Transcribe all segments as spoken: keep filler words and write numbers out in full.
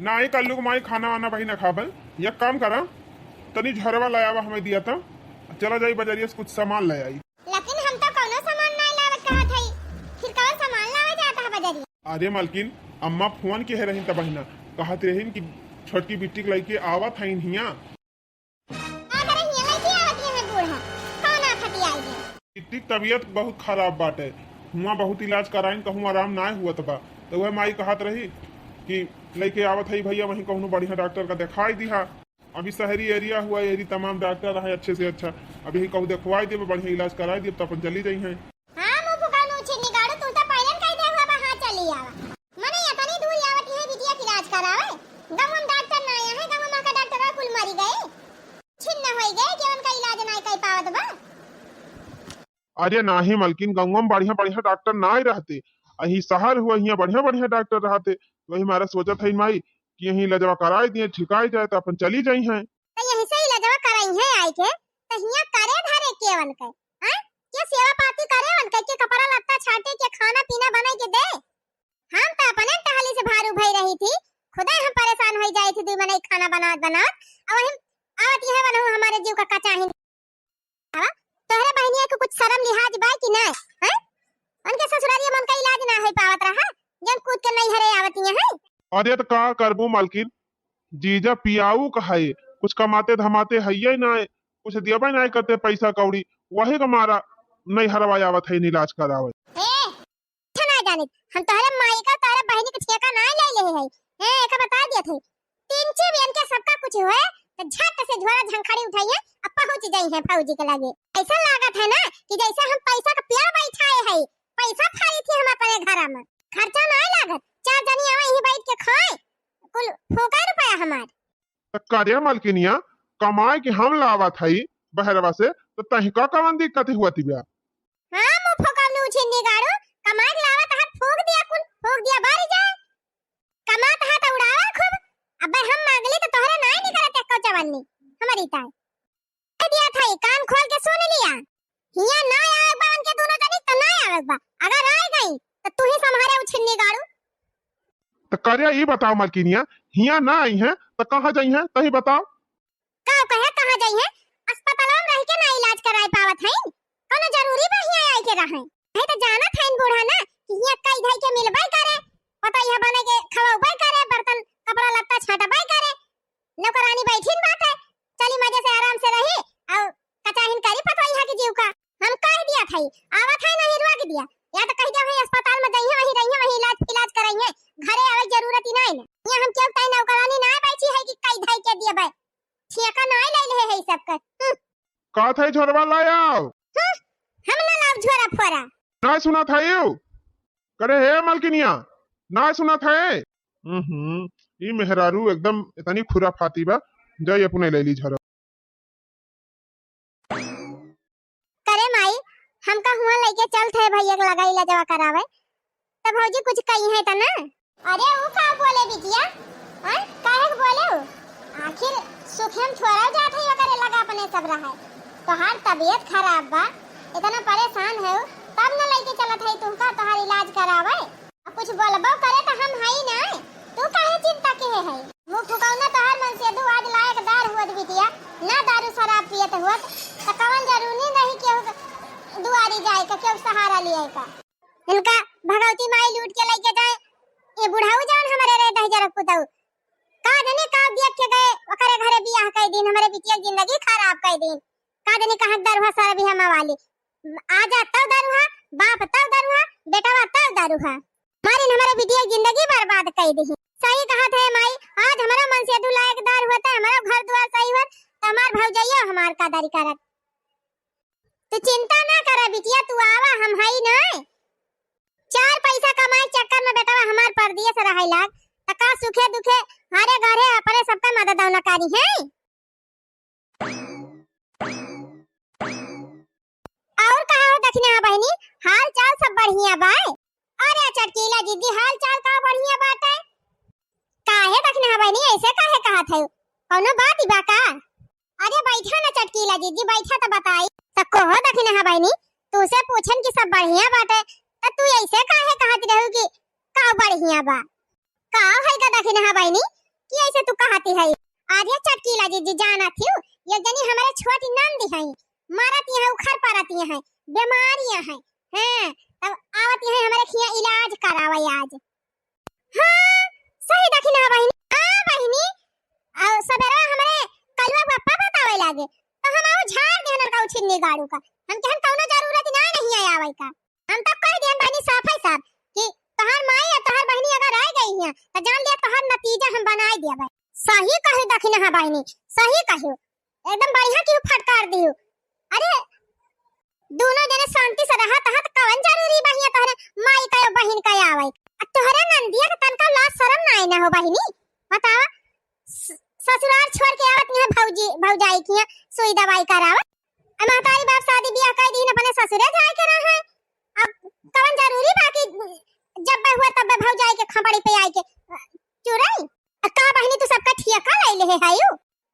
नाहीं कल्लू के माई, खाना वाना बहिना खाबे। एक काम करा, तनी झोरवा ले आवा हमें दिया त, चला जाई बजरिया से कुछ सामान ले आई। लेकिन हम तो कौनो सामान नाहीं लावत कहत हई, फिर कौन सामान लावे जात है बजरिया? अरे मलकिन, अम्मा फोन किहे रहिन त बहिना, कहत रहिन कि छोटकी बिट्टी के लइके आवत हइन हियाँ। का करे हियाँ लइके आवत हइन बूढ़ा? कौन आफत आई है? बिट्टी के तबीयत बहुत खराब बाटे, हुआँ बहुत इलाज कराइन, कहूँ आराम नाहीं हुअत बा, त उहे माई कहत रही कि लइके आवत हई भइया, वहीं कौनो बढ़िया डॉक्टर का देखाई दिहा। अभी शहरी एरिया हुआ, एरी तमाम डॉक्टर है अच्छे से अच्छा। अभी कहूँ देखवाई देबे, बढ़िया इलाज कराई देबे, त अपन चली जइहैं। हाँ, मुँह फुका नू छिन्नी गाड़ू, तू तो पहले कह दे हुआ बा, हाँ, चली आवा। मने इतनी दूर आवत है बिटिया के इलाज करावे, गाँव में डॉक्टर ना आया है, गाँव में का डॉक्टर कुल मरी गए, छिन्न होई गए कि उनका इलाज ना कर पावत बा। अरे नाहीं मलकिन, गाँव में बढ़िया बढ़िया डॉक्टर नाहीं रहते, अही शहर हुआ, हियाँ बढ़िया बढ़िया डॉक्टर रहते। वही मारा सोचत है माई कि यहीं इलाजवा कराई दिए, ठिकाई जाए, त अपन चली जइहैं। त यहीं से इलाजवा कराई है आई के, त हियाँ करे धरे केवन के, हैं? के सेवा पाती करे वन के, के कपड़ा लत्ता छाटे, के खाना पीना बनाई के दे? हम त अपने टहली से भारू भई रही थी, खुदे हम परेशान होई जाई थी, दुई मनई खाना बनावत बनावत, अब वही आवत यह बनहु हमारे जीव का कचाहिन। आवा, तोहरे बहिनिया के कुछ शरम लिहाज बा कि नाहीं, हैं? उनके ससुरारिया में उनका इलाज ना होई पावत रहा, जन कूद के नैहरे आवत हैं। अरे त का करबू मलकिन, जीजा पियाऊ का है, कुछ कमाते धमाते हइये नाहीं, कुछ देबे नाहीं करते पैसा कौड़ी, वही के मारा नैहरवा आवत है इलाज करावे। ए, अच्छा ना जानित, हम तोहरे माई का, तोहरे बहिनी के ठेका ना ले ले है। ए, एका बता दिया थे, तीन ची बियन के सबका कुछ होए, त झट से झोरा झंखाड़ी उठाइए, अब पहुँच जाई है फौजी के लगे। ऐसा लागत है ना कि जैसे हम पैसा का पेड़ बैठाए है, पैसा फारी थी हम अपने घर में, खर्चा ना लागत, चार जनी आवे यहीं बैठ के खाए, कुल फूका रुपया हमार। त करे मलकिनिया, कमाए के हम लावत हई बहरवा से, त तही का कवन दिक्कत हुआ तिबिया? हाँ, मुँह फुकौलू छिन्नी गाड़ू, कमाए के लावत हाथ फूक दिया कुल, फूक दिया बारी जाए। कमात हाथ उड़ावा खूब, अबे हम मांगली त तोहरे नाई निकलत एको चवन्नी, हमारी ताई। कह दिया था, कान खोल के सुन लिया, हिया ना आवे बा उनके दोनों जनी त ना आवे बा, अगर आ गई त तू ही संभारे उ छिन्नी गाड़ू। त करे ई बताओ मलकिनिया, हिया ना आई हैं त कहाँ जाई हैं, तही बताओ। का कहे कहाँ जाई है? अस्पताल में रह के ना इलाज कराए पावत है, कोनो जरूरी बा हियाँ आए के रहे? है तो जानत है बूढ़ा ना कि हियाँ कई धई के मिलबे करे, पता यह बने के खवाबे करे, बर्तन कपड़ा लत्ता छाटबे करे, नौकरानी बैठिन बात है, चली मजे से आराम से रही और कचाहिन करी पतोहिया के जीव का। हम कह दिया था, आवत है नहीं रोक दिया, या तो कह दिया वही अस्पताल में जाइए, वहीं रहिए, वहीं इलाज इलाज कराइए, घरे आवे के जरूरत ही नहीं ना। यहाँ हम क्यों तय नौकरानी ना बैठी है कि कई धई के दिए भाई। ठेका नाय ले ले है ई सब कर। हम्म। का था झोरवा लाय आओ? हम्म, हम ना लाव झोरा फोरा। नाय सुना था यू? करे हे मलकिनिया, नाय सुना था ए? हम्म, ई मेहरारू एकदम इतनी खुराफाती बा, जाई अपने ले ली झोरा। करे माई, हमका हुआं लइके चलत है भैया के लगा इलाजवा करावे, त भौजी कुछ कही है त ना? अरे ऊ का बोले बिटिया, हैं? काहे के बोले ऊ? आखिर सुखे में थोड़ा जात है ओकरे लगा अपने सब रहे। तोहार तबीयत खराब बा, इतना परेशान है, तब न लइके चलत है तुमका तोहार इलाज करावे। अब कुछ बोलबो करे त हम हई ना, तू काहे चिंता के है? मुँह फुकौना तोहार मनसेधू आज लायकदार हुअत बिटिया, ना दारू शराब पियत हुअत, त कवन जरूरी नहीं केहू के दुआरी जाए का, केहू सहारा लिये का। इनका भगवती माई लूट के लइके जाए, ये बुढ़ऊ जवन हमरे रहे दहिजर पुतऊ, का जने का देख के गए, ओकरे घरे बियाह कई दिन, हमरे बिटिया के जिंदगी खराब कई दिन, का जने कहाँ दरुहा सरबिया मवाली। आजा तौ दरुहा, बाप तौ दरुहा, बेटवा तौ दरुहा। मारिन हमरे बिटिया के जिंदगी बर्बाद कई दिही। सही कहत है माई, आज हमरो मनसेधू लायकदार होत, हमरो घर दुआर सही होत, त हमार भौजइयो हमार कदरी करत। तू चिंता ना कर बिटिया, तू आवा, हम हई न। चार पैसा कमाए के चक्कर में बेटवा हमार परदेस रहे लाग, त का सुखे दुखे हरे घरे अपने सबका मदद दौना करी है। और कहा हो दखिनहा बहिनी, हाल चाल सब बढ़िया बाय? अरे चटकीला जिज्जी, हाल चाल का बढ़िया बाटे? काहे दखिनहा बहिनी, ऐसे काहे कहत है? कौनो बात बा का? अरे बैठा ना चटकीला जिज्जी, बैठा त बताई। त कहो दखिनहा बहिनी, तू से पूछन कि सब बढ़िया बाटे, त तू ऐसे काहे कहत रहू कि का बढ़िया बा? का है का दखिनहा बहिनी? कि ऐसे तू कहती है? अरे चटकीला जीजी, जानत हिउ, एक जनी हमरे छोटी नंदी है, मरत यहाँ, उखर परत यहाँ, बीमारी यहाँ, हैं, तब आवत यहाँ हमरे खिया इलाज करावे आज। हाँ, सही दखिनहा बहिनी। हाँ बहिनी, अउ सबेरवा हमरे कलुआ के पप्पा बतावे लागे, तो हम आउ झाड़ देहन का उछिन्नी गाड़ू का। हम कहन कौनो जरूरत ना नहीं है आवे का। हम तो कह दिहन बहिनी साफे साफ कि तोहार माई या तोहार बहिनी अगर आ गई हैं, तो जान लिया तोहार नतीजा हम बनाए दिया भाई। सही कही दखिनहा बहिनी, सही कही, एकदम बढ़िया की फटकार दिहु। अरे दोनों जने शांति से रहत हत, कवन जरूरी बा हियां तोहरे माई का या बहिन का आवे? आ तोहरे नंदिया के तनका लाज शरम नाई ना हो बहिनी? बतावा, स-, ससुराल छोड़ के आवत हियां भौजी, भौजाई के हियां सुई दवाई करावत। आ महतारी बाप शादी बियाह कर दीन, अपने ससुरे जाए के रहे। अब कवन जरूरी बा कि जब हुआ तब भौजाई के खपड़ी पे आए के चुरई? आ का बहिनी तू सबका ठियका ले ले है यू?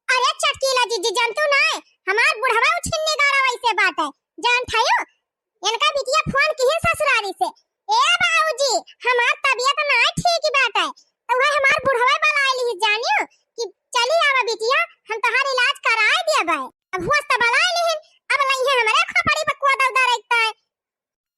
अरे चटकीला जीजी, जानतू नाय, हमार बुढ़वा उछिन्नी गाड़ा वैसे बाटे, जानत हयो? इनका बिटिया फोन किहिन ससुरारी से, "ए बाबूजी, हमार तबियत नाय ठीक बाटे।" तो वह हमार बुढ़वा बुलाए लिहिस जानियो कि चली आवा बिटिया, हम तोहार इलाज कराए देबे। अब हुआस तो बुलाए लिहिन, अब लइहे हमरे खोपड़ी पर कुआ दौदा रखता है।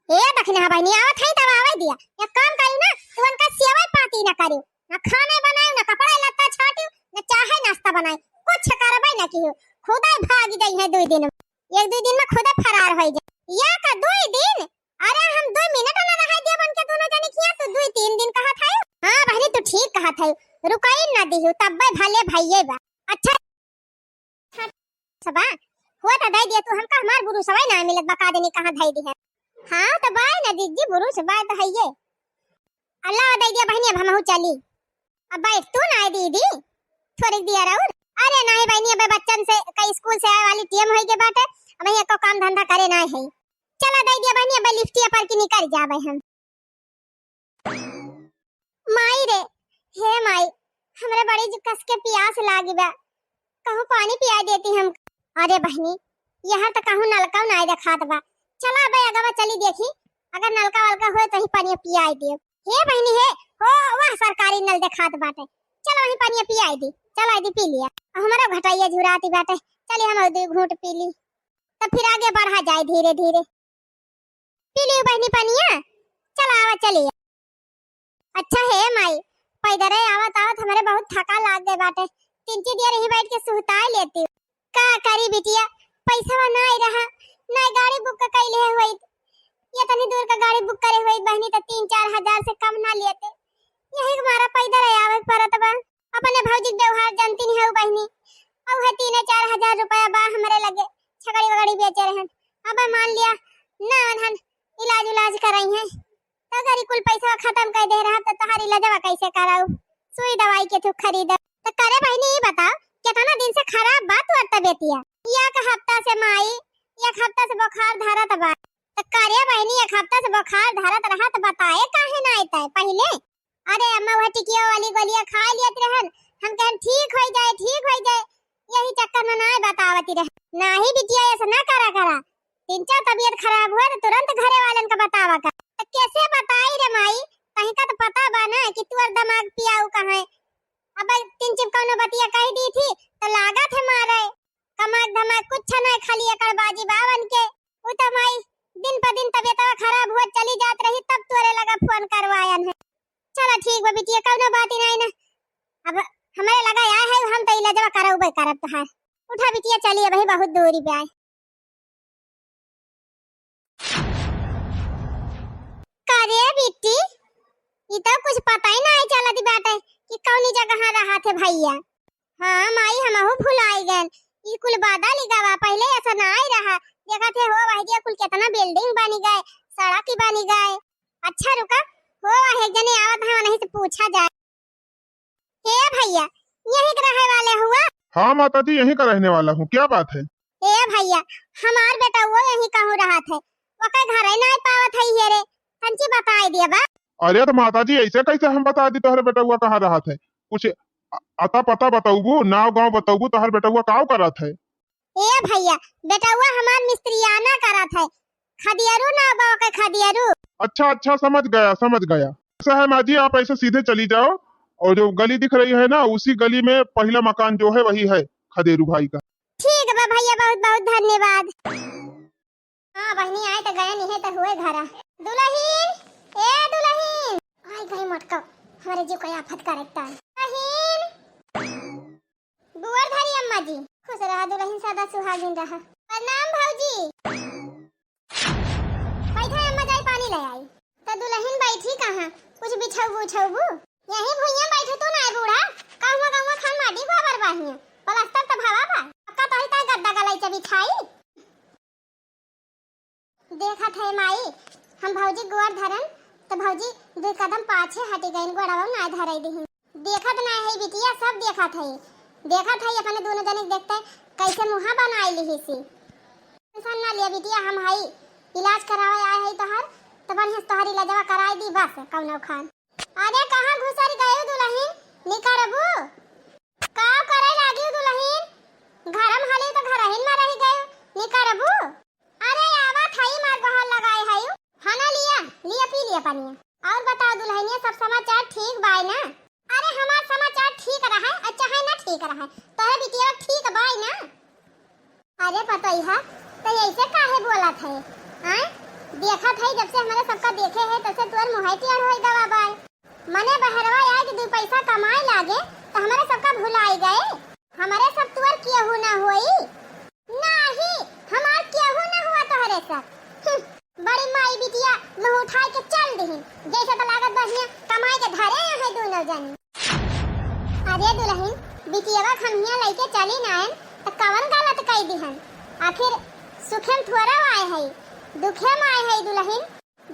ए दखिनहा बहिनी, आवत है तब आवे दिया। एक काम करी ना, तू उनका सेवा पाती ना करी, ना खाना बनाए, ना कपड़ा लत्ता छाटी, ना चाहे नाश्ता बनाए, कुछ करबे ना किहू। खुदे भाग जाई है दुई दिन में, एक दुई दिन में खुदे फरार हो जाए। या का दुई दिन? अरे हम दुई मिनट ना रह दिया बन के दोनों जने किया, तू दुई तीन दिन कहत है। हाँ बहिनी, तू ठीक कहत है, रुकई ना दिहू, तब्बे भले भइये बा। अच्छा, सबा, हुआ तो दे दिया तू हमका, हमार बुरुसवा ना मिलत बा, का देनी कहाँ धई दी है। हाँ तो बाय ना दीदी, बुरुसवा तो है ये। अल्लाह दे दिया बहिनी, अब हमहू चली। अब बैठ तू ना दीदी, थोड़ी दिया रहू। अरे नहीं बहिनी, अब बच्चन से कई स्कूल से आए वाली टीम होई के बाटे, अब एको काम धंधा करे ना है। चला दे दिया बहिनी, अब लिफ्टिया पर की निकल जाबे हम। माई रे, हे माई, हमरा बड़ी जो कस के पियास लागी बा, कहूँ पानी पिया देती हम। अरे बहिनी, यहाँ तो कहूँ नलका नाय देखात बा। चला अबे अगवा चली देखी, अगर नलका वलका होए तो ही पानी पिया दियो। हे बहिनी हे, हो वह सरकारी नल देखात बाटे, चलो वही पानी पिया दी, चला दी पी लिया। अब हमारा घटाइया झुराती बाटे, चली हम दो घूंट पी ली, तब फिर आगे बढ़ा जाए धीरे धीरे। पी लियो बहिनी पनिया, चला आवा चलिया। अच्छा हे माई, पैदरे आवत आवत हमरे बहुत थका लाग गए बाटे, तिनची दियर यहीं बैठ के सुहताए लेती। का करी बिटिया, पैसवा नाई रहा, नाई गाड़ी बुक कइले हुई, ये तनी दूर का गाड़ी बुक करे हुई बहिनी तो तीन चार हजार से कम ना लेते, यही के मारा पैदरे आवे के परत बा। अपने भौजी के व्यवहार जानती नहीं है बहिनी। अब है तीन चार हजार रुपया बा हमरे लगे, छगड़ी वगड़ी बेचे रहन। अब मान लिया ना अनहन इलाज उलाज कराई है, तो अगर ई कुल पैसा खत्म कर दे रहा तो तोहार इलाजवा कैसे कराऊ? सुई दवाई के तू खरीद। तो करे बहिनी, ये बताओ, कितना दिन से खराब बा तोर तबियतिया? एक हफ्ता से माई, एक हफ्ता से बुखार धरत बा। तो करे बहिनी, एक हफ्ता से बुखार धरत रहा तो बताए काहे ना आते पहले? अरे अम्मा, वह टिकिया वाली गोलियां खा लियत रहन, हम कहन ठीक हो जाए, ठीक हो जाए, यही चक्कर में ना बतावती रहे। नाही बिटिया, ऐसा ना करा करा, तिनचा तबियत खराब हुआ तो तुरंत घरे वालन का बतावा का। तो कैसे बताई रे माई, कहीं का तो पता बा ना कि तुअर दिमाग पियाऊ कहाँ है। अब तिनचिप कौनो बतिया कह दी थी तो लागत है मारे। कमाक धमाक कुछ नहीं, खाली एकड़बाजी बावन के। उ त माई दिन प दिन तबियतवा खराब हुआ चली जात रही, तब तोरे लगा फोन करवायन है। चला ठीक बा बिटिया, कौनो बात ही नहीं ना। अब हमरे लगा आए है, हम तो इलाजवा करौबे करब तोहार। उठा बिटिया, चली, अबही बहुत दूरी पे आए। का रे बिट्टी, ई तो कुछ पता ही नहीं चलत बाटे कि कौनी जगह रहा थे भैया। हाँ माई, हमहू भुलाई गन। ई कुल बदल गवा, पहले ऐसा नहीं रहा। देखा थे हो वह दिया कुल कितना बिल्डिंग बनी गए, सड़क ही बनी गए। अच्छा रुका, हो वह एक जने आवत है, वहीं से पूछा जाए। हे भैया, यहीं के रहे वाले हुआ? हाँ माता जी, यहीं का रहने वाला हूँ, क्या बात है? हे भैया, हमार बेटा वो यहीं कहूँ रहत है, ओकर घरे नाय पावत है ये रे, तंची बताई दिया बा। अरे तो माता जी, ऐसे कैसे हम बता दी तोहरे बेटउआ कहाँ रहत है? कुछ अ-, अता पता बतौबू, नाव गाँव बतौबू, तोहर बेटउआ काव करत है? ए भैया, बेटउआ हमार मिस्त्रियाना करत है, खदियरू ना बा ओके खदियरू। अच्छा, अच्छा, समझ गया, समझ गया। ऐसा है माँ जी, आप ऐसे सीधे चली जाओ, और जो गली दिख रही है ना, उसी गली में पहला मकान जो है, वही है खदेरू भाई का। ठीक बा भैया, बहुत बहुत धन्यवाद। हाँ बहिनी, आए त गए, निहे त हुए घरा। दुलहिन, ए दुलहिन, आइ गई मोटका, हमरे जीव का आफत करे ताई। दुलहिन, गोर धरी अम्मा जी। खुश रहा दुलहिन, सदा सुहागिन रहा। प्रणाम भौजी। बैठा अम्मा, जाई पानी ले आई। त दुलहिन बैठी कहाँ, कुछ बिछौबू उछौबू? यही भुइयां बैठे तू ना बूढ़ा, कहूँ कहूँ खान माटी गोबर बाहिया, प्लास्टर त भवा बा, पक्का तोही ताई गद्दा गलैचा बिछाई। देखत है माई, हम भौजी गोड़ धरन, त भौजी दुइ कदम पाछे हटी गइन, गोड़वा नाय धरई दिहिन। देखत नाय है बिटिया, सब देखत है, देखत है अपने दुनो जने के देखते कैसे मुँहा बनाई लिहिसी। टेंशन ना लिया बिटिया, हम हई, इलाज करावे आए हई तोहार, त बढ़िया से तोहार इलाजवा कराई दी बस कौनो खान। अरे कहाँ घुसर गयू दुलहिन, निकरबू? का करे लागियो दुलहिन? घरम हली त घरहिन में रहि गयो, निकरबू? अरे आवत हई, मार बहार लगाए हई। हाँ ना लिया, लिया पी लिया पनिया। और बताओ दुलहिनिया, सब समाचार ठीक बाय ना? अरे हमार समाचार ठीक रहे, अच्छा है ना ठीक रहे, तोहरे बिटिया ठीक बाय ना? अरे पतोहिया, त ऐसे काहे बोलत है? आय? देखत है, जब से हमरे सबका देखे है, तब से तोर मुँहे टेढ़ होई गवा बाय। मने बहरवा आए के दुइ पैसा कमाए लागे, त हमरे सबका भुलाई गए। हमरे सब तोर केहू ना होई। नाही, हमार केहू ना हुआ तोहरे सब। हम्म, बड़ी माई बिटिया मुँह उठाए के चल दिहिन, जैसे त लागत बढ़िया कमाए के धरे है दोनों जनी। अरे दुलहिन, बिटियवा के हम हियां लइके चली नायन, त कवन गलत कई दिहन? आखिर सुखे में थोड़ा आए हई, दुखे में आए हई दुलहिन।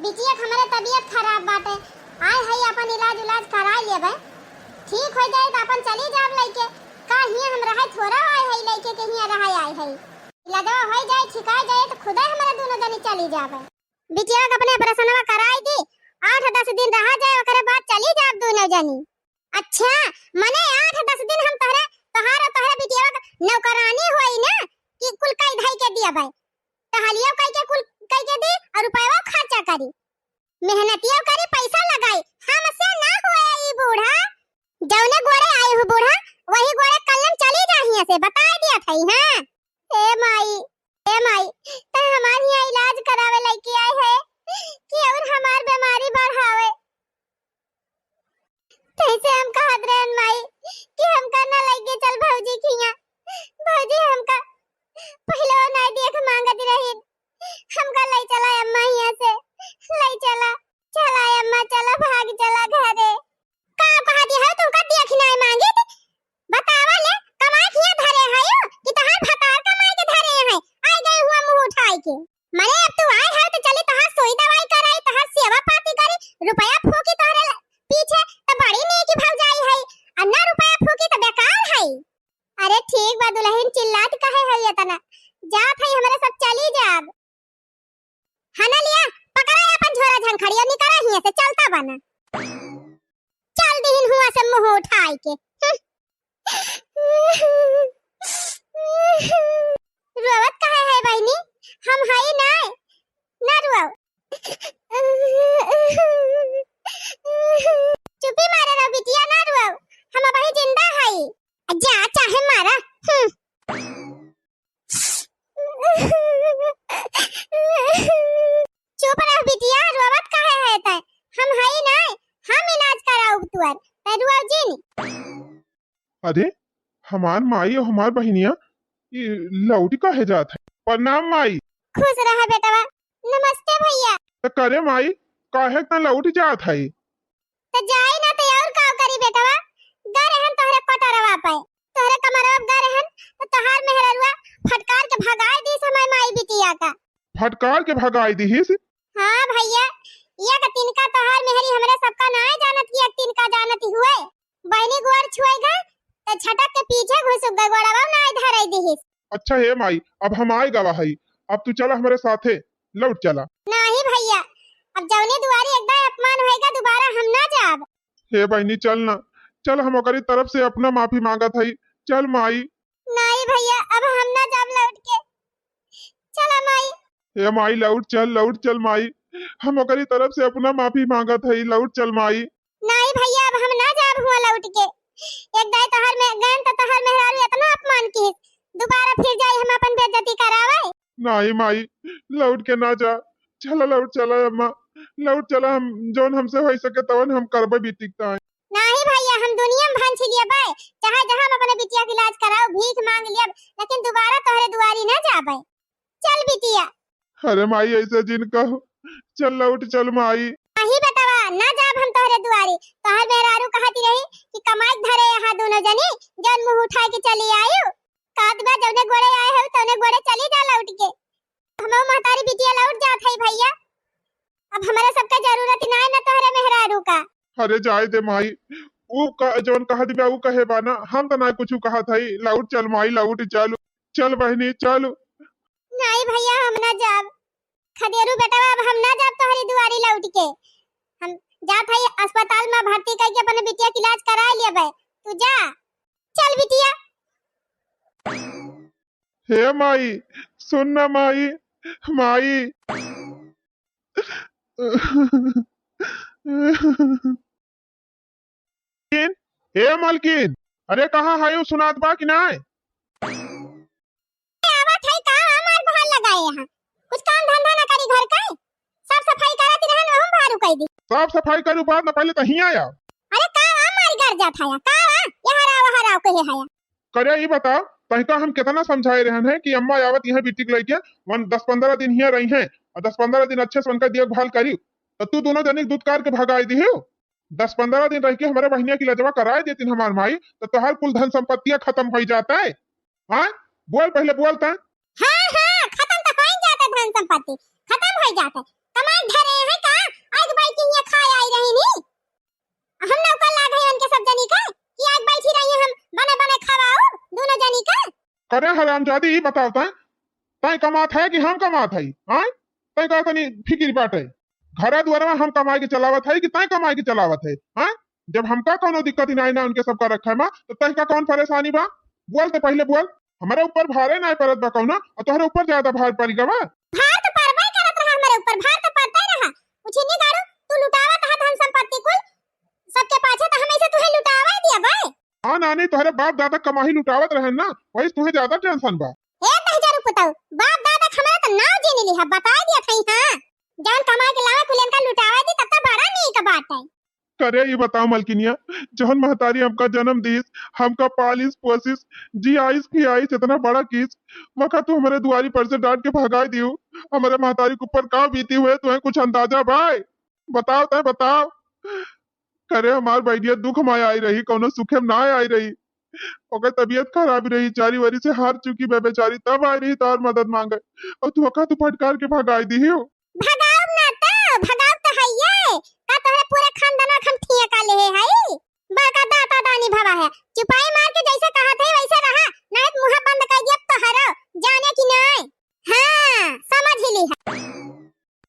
बिटिया के हमरे तबीयत खराब बाटे, आए हई अपन इलाज उलाज कराए लेबे, ठीक हो जाए त अपन चली जाब लइके। का हियां हम रहे थोड़ा आए हई, लइके के हियां रहे आए हई? इलाजवा हो जाए, ठिकाए जाए त खुदे हमरे दोनों जनी चली जाबे। बिटिया के अपने ऑपरेशनवा कराई दी, आठ दस दिन रहा जाए, ओकरे बाद चली जाब दोनों जनी। अच्छा, मने आठ दस दिन हम तोहरे, तोहार और तोहरे बिटिया के नौकरानी होई ना, कि कुल कई धई के दिया भाई, टहलियो कई के कुल कई के दी और रुपया खर्चा करी, मेहनतियो करी, पैसा लगाई, हमसे ना होए ई बूढ़ा। जौने गोड़े आई हूँ बूढ़ा, वही गोड़े कल्लम चली जा हियां से, बताए दिया था। हाँ ए माई, ए माई, त हमार हियां इलाज करावे लइके आए है कि और हमार बीमारी बढ़ावे? तैसे हम कहत रहन माई कि हमका ना लइके चल भौजी के हियां। भौजी हमका पहले ना देख मांगत रही, हमका लई चला अम्मा हियां से, लई चला, चला अम्मा, चला भाग चला घरे। का कहा दी है तुमका देख नाय मांगित? बतावा ले, कमाई किया धरे है कि तहार भतार कमाई के धरे है? आए गए हुआ मुंह उठाए के। मने अब तू आए है तो चली तहार सोई दवाई कराई, तहार सेवा पाती करी, रुपया फूकी तोहरे ल-, पीछे तो बड़ी नेकी भौजाई है, और ना रुपया फूकी तो बेकार है। अरे ठीक बा दुलहिन, चिल्लात काहे है इतना? जात है हमरे सब चली जाब। हना लिया, पकड़ा अपन झोरा झंखड़िया, निकरा हियां से, चलता बना। चल दिहिन हुआ से मुंह उठाई के। हम्म। रोवत काहे है बहिनी? हम हई नाय, ना रोव। चुपी मारे रहो बिटिया, ना रोव, हम अबही जिंदा हई। जा चाहे मारा। हम्म। चुप रह बिटिया, रोवत काहे है तै? हम हई नाय, हम इलाज कराउब तुअर, तै रोव जिन। अरे, हमार माई और हमार बहिनिया, ई लौट काहे जात है? प्रणाम माई। खुश रहा बेटवा। नमस्ते भैया। त करे माई, काहे त लौट जात है? त जाई ना त और का करी बेटवा, गा रहन तोहरे कोटरवा पे, तोहरे कमरवा पे गा रहन, त तोहार मेहररुआ फटकार के भगाए दीस हमार माई बिटिया का। फटकार के भगाए दीस? हाँ भैया, एक तिनका तोहार मेहरी हमरे सबका नाय जानत कि एक तिनका जानत हुए। बहिनी गोड़ छुए गए, त झटक के पीछे घुसुक गए, गोड़वा नाय धराई दीस। अच्छा हे माई, अब हम आए गवा हई, अब तू चला हमरे साथे, लौट चला। नाही भैया, अब जौने दुआरी एक दाय अपमान होएगा, दोबारा हम ना जाब। हे बहिनी, चल ना, चल, हम ओकरी तरफ से अपना माफी मांगत हई, चल माई। नाही भैया, अब हम ना जाब लौट के, चला माई। हे माई, लौट चल, लौट चल माई, हम ओकरी तरफ से अपना माफी मांगत हई, लौट चल माई। नाही भैया, अब हम ना जाब। अब हुआ लौट के। एक दाई तोहर में गयन त तोहर मेहरारू इतना अपमान की, दोबारा फिर जाई हम अपन बेइज्जती करावे? नाहीं माई, लौट के ना जा। चला लौट चला अम्मा, लौट चला, हम जौन हमसे होइ सके तवन हम करबे बिटिया के ताईं। नाहीं भइया, हम दुनिया में भन छिलिया बाय, चाहे जहाँ हम अपने बिटिया के इलाज कराओ, भीख मांग लिया, लेकिन दोबारा तोहरे दुआरी ना जाबे। चल बिटिया। अरे माई, ऐसे जिन कहो, चल लौट चल माई। नाहीं बेटवा, ना जाब हम तोहरे दुआरी। तोहर मेहरारू कहती रही कि कमाई के धरे यहाँ दोनों जनी, जौन मुँह उठाए के चली आयु। कहत बा जौने गोड़े आए हो तौने गोड़े चली जा लौट के। हमहू महतारी बिटिया लौट जात है भइया। अब हमरे सबके जरूरत नाहीं ना तोहरे मेहरारू का। अरे जाए दे माई, ऊ का, जौन कहत बा ऊ कहे बा ना, हम त ना कुछ कहत हई। लौट चल माई, लौट चल, चल बहिनी चल। नाहीं भइया, हम ना जाब। खदेरू बेटवा, अब हम ना जाब तोहरी दुआरी लौट के। हम जात हई अस्पताल में भर्ती करके अपने बिटिया के इलाज करा लेबे। तू जा, चल बिटिया। हे माई, सुन ना माई, माई। मलकिन, ए मलकिन, अरे कहाँ है, उ सुनात बा कि नाय? आवत है का, हमार बहार लगाए यहाँ। कुछ काम धंधा ना करी घर का, साफ सफाई करत रहन, वहू बहारू कई दी। साफ सफाई करू बाद ना, पहले तो हियाँ आ। अरे का हमार घर जात है, का यहाँ राव, वहाँ राव कहे है। करे ई बता, तहिका हम केतना समझाए रहन है कि अम्मा आवत यहाँ बिटिक लइके, वन दस पन्द्रह दिन हियाँ रही हैं और दस पन्द्रह दिन अच्छे से उनका देखभाल करी, तो तू दोनों जनी दुत्कार के भगाई दिहियो। दस पन्द्रह दिन रह के हमरे बहिनिया की लजवा कराए देतिन हमार माई, तो तोहार कुल धन संपत्तिया खतम होइ जात है। हाँ, बोल पहले बोल तैं। हाँ, हाँ, खतम तो होइ जात है धन संपत्ति, खतम होइ जात है। कमाई धरे हैं का? आग बाई के हियाँ खाए आई रही नी। हम नौकर लाग है उनके सब जनी का, कि आग बैठी रही हम बने बने खवाओ दोनों जनी का। करे हरामजादी, ई बताओ तैं, तैं कमात है कि हम कमात है? हाँ, तैं का तनी फिकिर बाटे? घरा दुआरवा हम कमाए के चलावत है कि तैं कमाए के चलावत है? हाँ, जब हमका कौनो दिक्कत ही नाई ना उनके सबका रखे मा, तो तैं का कौन परेशानी बा? बोल तो पहले बोल। हमरे ऊपर भारे नाई पड़त बा कौनो, और तोहरे ऊपर ज्यादा भार पड़ गवा। भार तो पड़बे करत रहा हमरे ऊपर, भार तो पड़ते रहा। उछिन्नी गाड़ू, तू लुटावत हा धन संपत्ति कुल, सबके पाछे तो हमेशा तुहे लुटावे दिया बे। हाँ नानी, तोहरे बाप दादा कमाही लुटावत रहन ना, वही तुहे ज्यादा tension बा। ए दहिजरू पुतऊ, बाप दादा के हमरा तो नाव जीन लिहा, बताए दिया थई हाँ। जौन कमाए के लावे कुल इनका लुटावे दी, तब तो बड़ा नीक बात है। करे ई बताओ मलकिनिया, जौन महतारी हमका जन्म दीस, हमका पालिस पोसिस, जियाइस खियाइस, इतना बड़ा कीस, वका तू हमरे दुआरी पर से डांट के भगाई दियो। हमरे महतारी के ऊपर का बीती हुए, तुहे कुछ अंदाजा बाय? बताओ तैं बताओ। करे हमार बहिनिया दुख में आई रही, कौनो सुखे में ना आई रही। ओकर तबीयत खराब रही, चारी वारी से हार चुकी बा बेचारी, तब आई रही तोहार मदद मांगे, और तू ओका तू फटकार के भगाई दिहियो। भगाउब ना तो, भगाउब तो हइये। का तोहरे पूरे खानदान हम ठिया का लेहे हई? बड़का दाता दानी भवा है, चुपाई मार के जैसे कहत है वैसे रहा, नहीं तो मुँह बंद कर दिया तोहरो, जाने कि नहीं? हाँ, समझ ही ली है।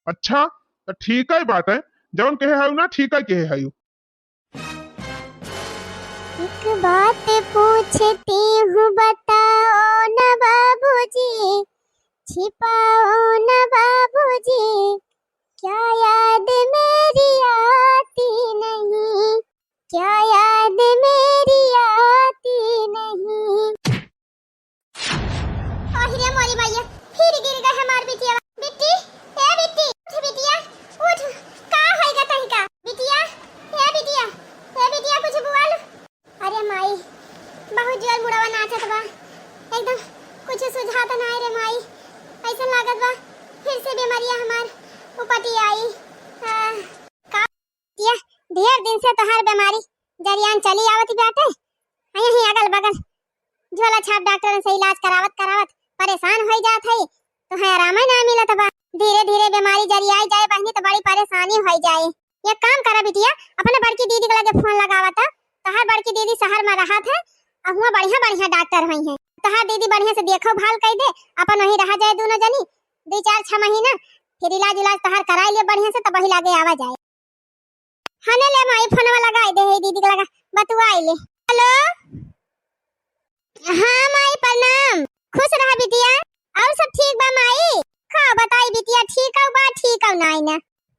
अच्छा, तो ठीक है बात है, जौन कहे है ना, ठीक है कहे है। एक बात पूछती हूँ, बताओ ना बाबूजी, छिपाओ ना बाबूजी, क्या याद मेरी आती नहीं, क्या याद मेरी आती नहीं। ओहि रे मोरी मैया, फिर गिर गए हमार बिटिया। बिट्टी, ए बिट्टी, उठ बिटिया, उठ। का होइगा तनिका? बिटिया, ए बिटिया, ए बिटिया, कुछ बोल। अरे माई, बहुत जोर मुड़वा नाचत बा, एकदम कुछ सुझात नाय रे माई। ऐसन लागत बा फिर से बीमारिया हमार उपटी आई। आ, का बिटिया, ढेर दिन से तोहार बीमारी जरियान चली आवत बाटे। आ यहीं अगल बगल झोला छाप डॉक्टरन से इलाज करावत करावत परेशान होई जात हई, तोहे आराम ही ना मिलत बा। धीरे धीरे बीमारी जरियाई जाए बहिनी, तो बड़ी परेशानी होई जाए। एक काम करा बिटिया, अपने बड़की दीदी के लगे फोन लगावा त, तोहार बड़की दीदी शहर में रहत है, और हुआं बढ़िया बढ़िया डॉक्टर होई हैं, तोहार दीदी बढ़िया से देखो भाल कई दे, अपन वहीं रहा जाए दोनों जनी, दो चार छह महीना, फिर इलाज उलाज तोहार कराई ले बढ़िया से, तब वही लागे आवा जाए। हने ले माई, फोनवा लगाई दे है दीदी के लगा, बतुआई ले। हेलो, हाँ माई प्रणाम, खुश रहा बिटिया। और सब ठीक बा माई? का बताई बिटिया, ठीक हौ बा, ठीक हौ नाई ना।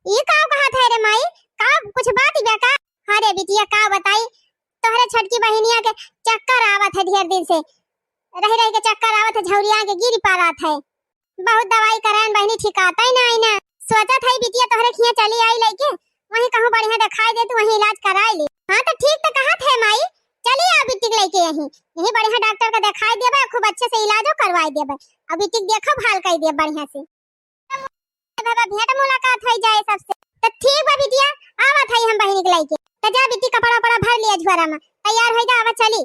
ई का कहत है रे माई, का कुछ बात बा का? अरे बिटिया का बताई, छोटकी बहिनिया के चक्कर आवत है ढेर दिन से, रहि रहि के चक्कर आवत है, झौरिया के गिर पड़त है। बहुत दवाई कराएन बहिनी, ठिकातै नाहीं ना। सोचत है बिटिया तोहरे खिया चली आई लइके, वहीं कहूँ बढ़िया देखाई देतू, वहीं इलाज कराई ले। हाँ तो ठीक तो कहत है माई, चली आ बिटिक लइके यहीं, यहीं बढ़िया डॉक्टर का देखाई देबे, खूब अच्छे से इलाजो करवाई देबे, अब बिटिक देखो भाल कई देब बढ़िया से। बाबा भेंट मुलाकात हो जाए सबसे। तो ठीक बा बिटिया, आवत है हम बहिनी के लइके। तो जा बिटी कपड़ा उपड़ा भर लिया झोरा में, तैयार हो जा, आवा चली।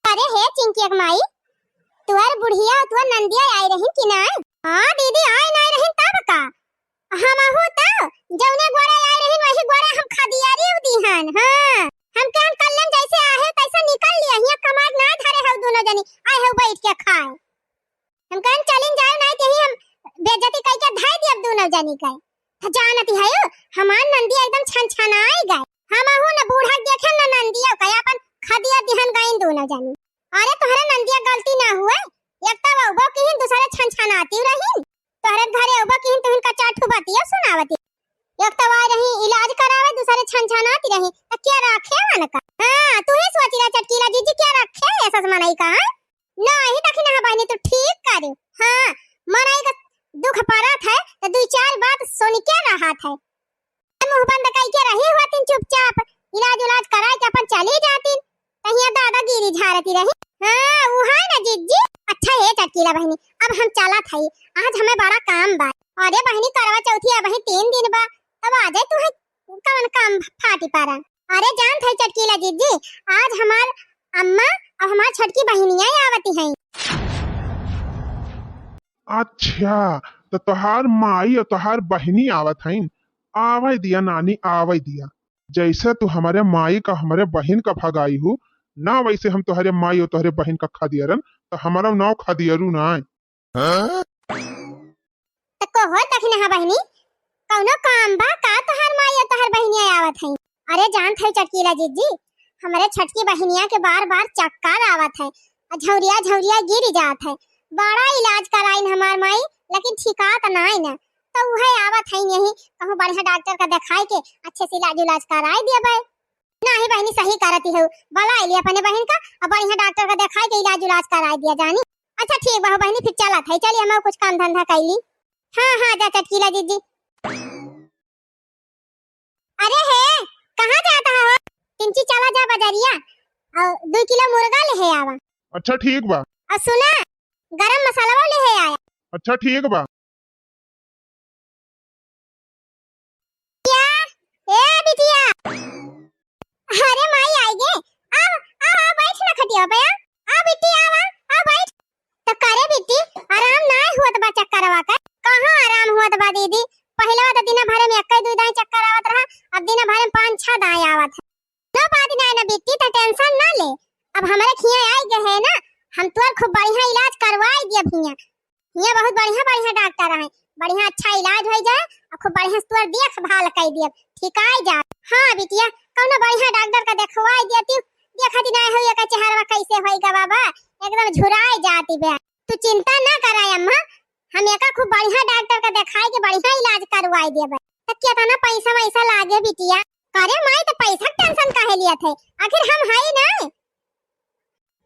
अरे हे चिंकिया के माई, तुहर बुढ़िया, तुहर नंदिया आई रहिन कि नाय? हाँ दीदी, आई नाय रहिन तब का? हमहू त जौने गोड़े आई रहिन, वही गोड़े हम खदियारी दिहन। हाँ, हम कहन कल्लन जैसे आहे तैसे निकल लिया, हियाँ कमार ना धरे हौ दोनों जनी, आए हौ बैठ के खाए। हम कहन चलिन जाओ, नाय तेही हम बेइज्जती कई के धाई दियब दोनों जनी के। त जानती है, हमार नंदिया एकदम छन छनाई गए। हमहू न बूढ़ा के देखे न नंदिया का, अपन खदिया दिहन गईन दोनों जनी। अरे तोहरे नंदिया गलती ना हुए, एक तो वो किहिन, दूसरे छन छनाती रहिन। तोहरे घरे वो किहिन, तुहिन का चार ठो बतिया सुनावती। एक तो आई रही इलाज करावे, दूसरे छन छनाती रही। त क्या रखे मन का? हाँ, तू ही सोची रहा चटकीला जीजी, क्या रखे ऐसा मनई का है? नहीं, देखी ना बहिनी, तू ठीक करे। हाँ, मनई का दुख पड़त है, त दुई चार बात सुन के रहत है। मुँह बंद कई के रही होतिन चुपचाप, इलाज उलाज कराए के अपन चली जातिन। कहिया दादागिरी झारती रही। हाँ, उ है ना जिज्जी। अच्छा हे चटकीला बहिनी, अब हम चलत हई, आज हमें बड़ा काम बा। अरे बहिनी, करवा चौथी अबही तीन दिन बा, तब आ जाए, तू है कवन काम फाटी पारा। अरे जानत है चटकीला जिज्जी, आज हमार अम्मा और हमार छोटकी बहिनिया आवती हैं। अच्छा, तो तोहार माई और तोहार बहिनी आवत हईन। आवे दिया नानी, आवे दिया। जैसे तू हमारे माई का, हमारे बहिन का भगाई हू, ना वैसे हम तोहरे माई और तोहरे बहिन का खदियरन, तो हमारा नाव खदियरू ना आए। हाँ? त कहो दखिनहा बहिनी, कौनो काम बा का तोहार माई और तोहार बहिनिया आवत है? अरे जानत है चटकीला जिज्जी, हमरे छोटकी बहिनिया के बार बार चक्कर आवत है, आ झौरिया झौरिया गिर जात है। बड़ा इलाज कराइन हमार माई, लेकिन ठिकात नाई न। तो उहे आवत है यही, कहूँ बढ़िया डॉक्टर का देखाई के अच्छे से इलाज उलाज कराई दिया भाई। नाही बहिनी, सही करती हो, बुलाई ली अपने बहिन का, अब बढ़िया डॉक्टर का देखाई के इलाज उलाज कराई दिया जानी। अच्छा ठीक बा हो बहिनी, फिर चलत है, चली हम कुछ काम धंधा कैली। हाँ हाँ, जा चटकीला जिज्जी। अरे हे, कहाँ जात हो? तिनची चला जा बजरिया और दो किलो मुर्गा ले हे आवा। अच्छा ठीक बा। और सुना, गरम मसाला ले हे आया। अच्छा ठीक बा। क्या? ए बिटिया। अरे माई आई गे। आव, आव, आव, बैठ ना खटिया पे, आ। आ बिट्टी, आव, आ, आव, बैठ। तो करे बिट्टी, आराम ना हुआ तो बा चक्करवा का? कहाँ आराम हुआ तो बा दीदी? पहले तो दिन भर में एक ही दो दाई चक्कर आवत रहा, अब दिन भर में पाँच छह दाई आवत है। ना बात ना है ना बिट्टी, तो टेंशन ना ले। अब हमारे खिया आई गए है ना, हम तोर खूब बढ़िया इलाज करवाई दिया भैया। हियाँ बहुत बढ़िया बढ़िया डॉक्टर हैं, बढ़िया अच्छा इलाज होइ जाए और खूब बढ़िया से तोर देखभाल कइ दियब, ठिकाइ जा। हाँ बिटिया, कौनो बढ़िया डॉक्टर का देखवाइ दिया तू, देखा दिन आए हो एका चेहरवा कैसे होइ गा बाबा, एकदम झुराइ जाती बे। तू चिंता ना कराए अम्मा, हम एका खूब बढ़िया डॉक्टर का देखाइ के बढ़िया इलाज करवाइ देबे। त केतना पैसा वैसा लागे बिटिया? अरे माई, त पैसा के टेंशन काहे लियत है, आखिर हम हई ना।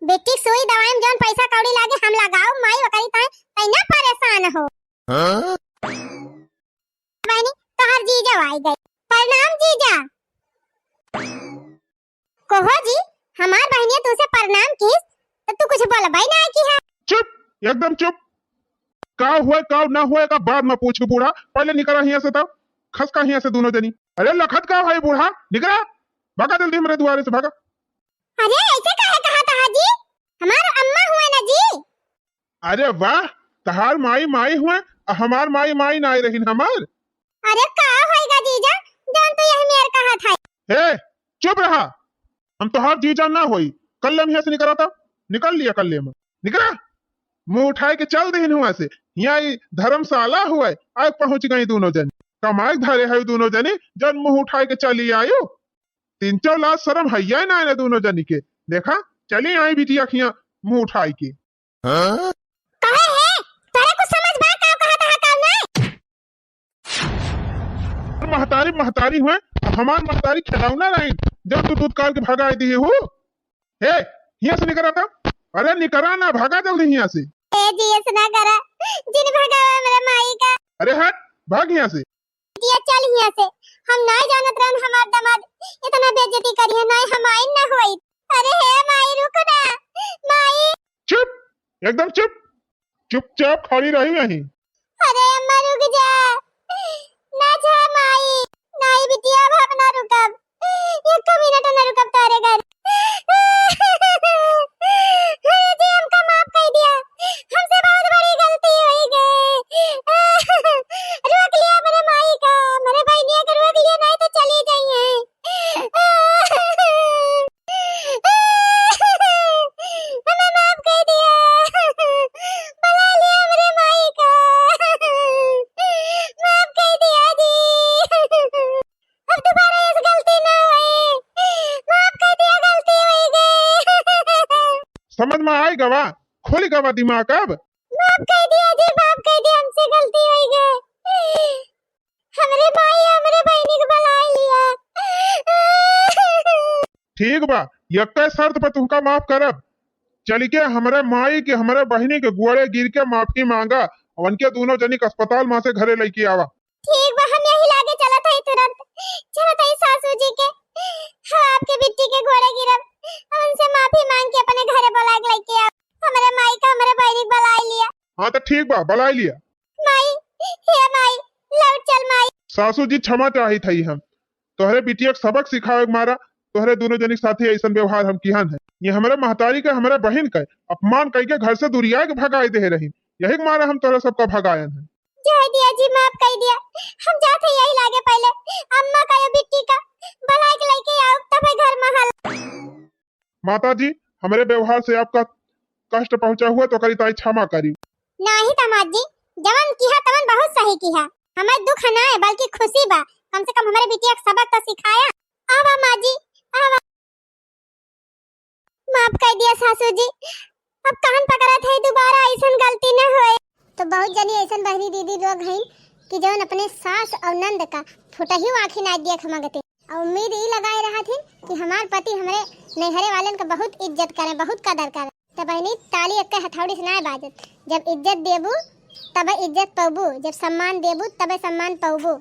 बेटी, सुई दवाई में जौन पैसा कौड़ी लागे हम लगाउब माई, ओकरी ताई तै ना परेशान हो। हाँ? बहनी, तोहार जीजा आई गए। प्रणाम जीजा। कहो जी, हमार बहनिया तुसे प्रणाम किस, तो तू कुछ बोलबे ना किहा। चुप, एकदम चुप। का हुआ, का ना हुआ, का बाद में पूछ के बूढ़ा, पहले निकरा हियाँ से तब, खसका हियाँ से दोनों जनी। अरे लखत का भाई बूढ़ा, निकरा, भागा जल्दी हमरे दुआरे से, भागा। अरे, ऐसे काहे कहत हा जी? हमार अम्मा हुए ना जी। अरे वाह, तहार माई माई हुए, आ हमार माई माई ना रहिन हमार। अरे, का होइगा जीजा, जौन तू यही मेर कहत है? हे, चुप रहा, हम तोहार जीजा ना होई। कल्ले में हियाँ से निकरा था, निकल लिया कल्ले में, निकरा। मुँह उठाए के चल दिहिन हुआ से, हियाँ ई धर्मशाला हुए, आए पहुँच गई दोनों जनी। कमाए धरे है दोनों जनी, जन मुँह उठाए के चली आयो। तीन चार लाज शरम हैया ना है दोनों जनी के। देखा, चली आई बिटिया खिया मुँह उठाई के। हाँ? कहे है, तोरे कुछ समझ बा का कहत हा का ना? महतारी, महतारी हुए, हमार महतारी खिलौना रही, जब तू दूध काल के भगाई दिए हो। हे, हियाँ से निकरा ना। अरे निकरा ना, भागा जल्दी हियाँ से। ए जी, ऐसे ना करा, जिन भगावा मेरे माई का। अरे हट, भाग हियाँ से। बिटिया चल हियाँ से, हम नाई जानत रहन हमार दामाद इतना बेइज्जती करिहे, नाई हमाइन ना होई। अरे हे माई रुक ना, माई। चुप, एकदम चुप, चुपचाप खड़ी रही यहीं। अरे अम्मा रुक जा, ना जा माई, नाई बिटिया अब हम ना रुकब, एक मिनट ना रुकब तोरे घर। अरे जी हमका माफ कर दिया, हमसे बहुत बड़ी गलती हो गई। रोक लिया मेरे माई का, मेरे बहनिया के रोक लिया, नहीं तो चली जाइए। हमें माफ कर दिया, बुला लिया मेरे माई का, माफ कर दिया जी, अब दोबारा ऐसी गलती ना होए, माफ कर दिया, गलती हो गई। समझ में आई गवा, खोली गवा दिमाग अब। माफ कर दिया जी, माफ कर दिया, हमसे गलती हो गई। हमरे माई, हमरे बहनी के बुला लिया। ठीक बा, यक्के शर्त पर तुमका माफ करब। चल के हमरे माई के, हमरे बहनी के गोड़े गिर के माफी मांगा, उनके दोनों जनी के अस्पताल में से घरे लेके आवा। ठीक बा, हम यही लागे चलत हई तुरंत, चलत हई सासू जी के, हम आपके बिट्टी के गोड़े गिरब, उनसे माफी मांग के अपने घरे बुला के लेके आवा। हमरे माई का, हमरे बहनी के बुला लिया। हाँ तो ठीक बा, बुला लिया। माई, हे माई, लौट चल माई। सासू जी क्षमा चाहत हई हम, तोहरे बिटिया के सबक सिखावे के मारा तोहरे दोनों जनी के साथे ऐसन व्यवहार हम किहन है। ये हमरे महतारी के, हमरे बहिन के अपमान कई के घर से दुरिया के भगाए दे रही, यही के मारा हम तोहरे सबका भगायन है। जय दिया जी, माफ कर दिया, हम जात है यही लागे पहले अम्मा का या बिट्टी का बुला के लेके आओ तबे घर में हल। माता जी, हमरे व्यवहार से आपका कष्ट पहुंचा हुआ तो करी ताई क्षमा करी। नाही दामाद जी, जवन किहा तवन बहुत सही किहा। हमें दुख ना है बल्कि खुशी बा, कम से कम हमरे बिटिया के सबक तो सिखाया। आवा माँ जी, आवा। माफ कर दिया सासू जी, अब कान पकड़त है, दोबारा ऐसन गलती न होए। तो बहुत जनी ऐसन बहनी दीदी लोग हैं कि जवन अपने सास और नंद का फुटही आँखी ना देख मंगते। और उम्मीद ई लगाए रहत हिन कि हमार पति हमरे नैहरे वालन का बहुत इज्जत करें, बहुत कदर करें। त बहिनी, ताली एक्के हथौड़ी से नाय बाजत। जब इज्जत देबू, तबे इज्जत पौबू। जब सम्मान देबू, तबे सम्मान पौबू।